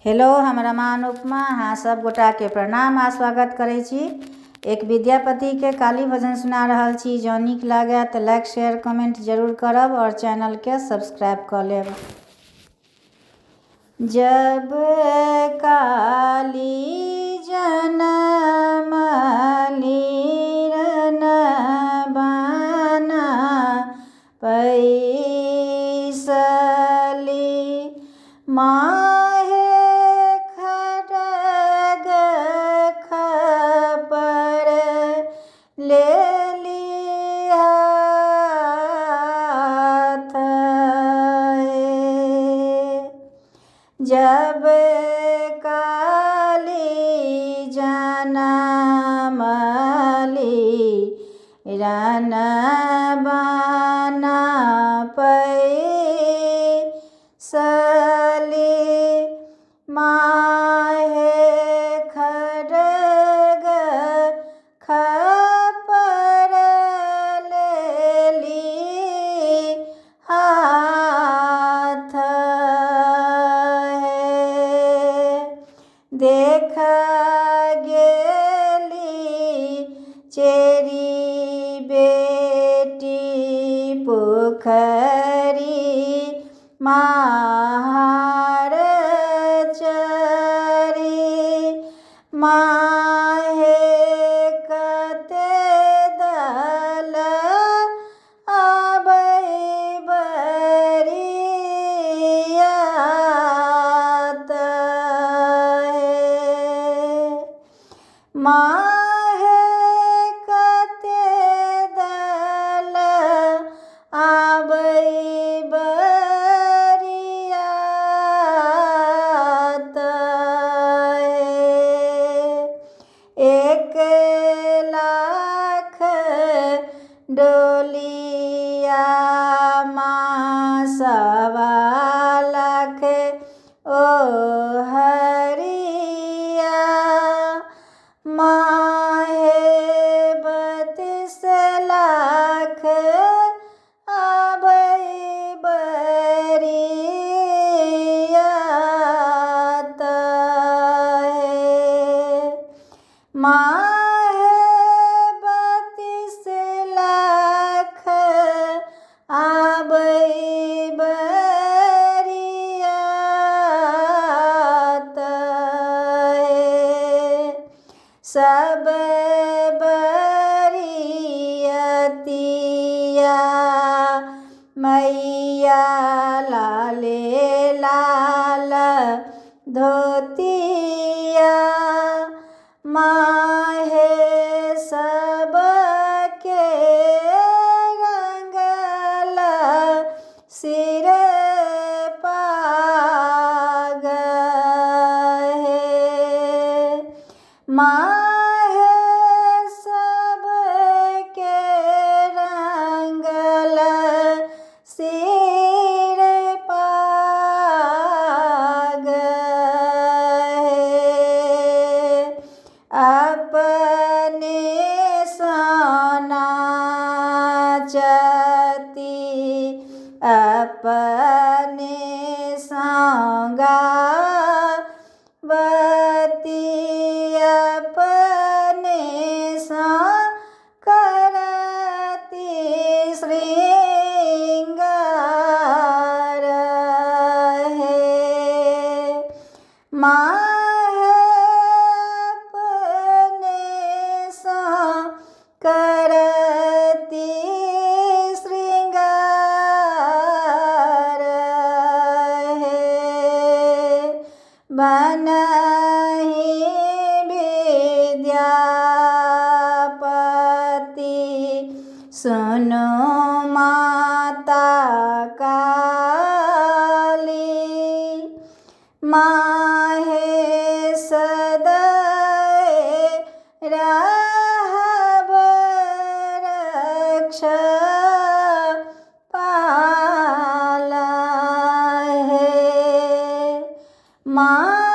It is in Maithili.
हेलो, हम रमा अनुपमा अहाँ सब गोटाके प्रणाम आ स्वागत करै छी। एक विद्यापतिके काली भजन सुना रहल छी। जँ नीक लागए तऽ लाइक शेयर कमेंट जरूर करब आओर चैनलके सब्सक्राइब कऽ लेब। जब काली जनम लीरन बना पैसली, माहे खड़ग खपर लेली हाथ हे। जब काली जनमली रन बना पैसली, माहे खड़ग खपर लेली हाथ हे। देख गेली चेरी बेटी पोखरी महार चरी, माहे कते दल आबै बरियात हे। माहे कते दल आबै बरियात हे। 1 लाख डोलिया माँ 1.25 लाख ओ हरिया, माहे 32 लाख आबै बरियात हे। माहे 32 लाख आबै बरियात हे। सब बरियतिया मैया लाले लाल धोतिया, माहे सबके रंगल सिर पाग हे। माहे सबके रंगल सिर पाग हे। अपने सोना चती अपने संगा बती, अपने सा करती श्रृंगार हे। माहे अपने सा करती श्रृंगार हे। बनहि विद्यापति सुनो माता काली, माहे सदाए रहब रक्षा पाला हे। माँ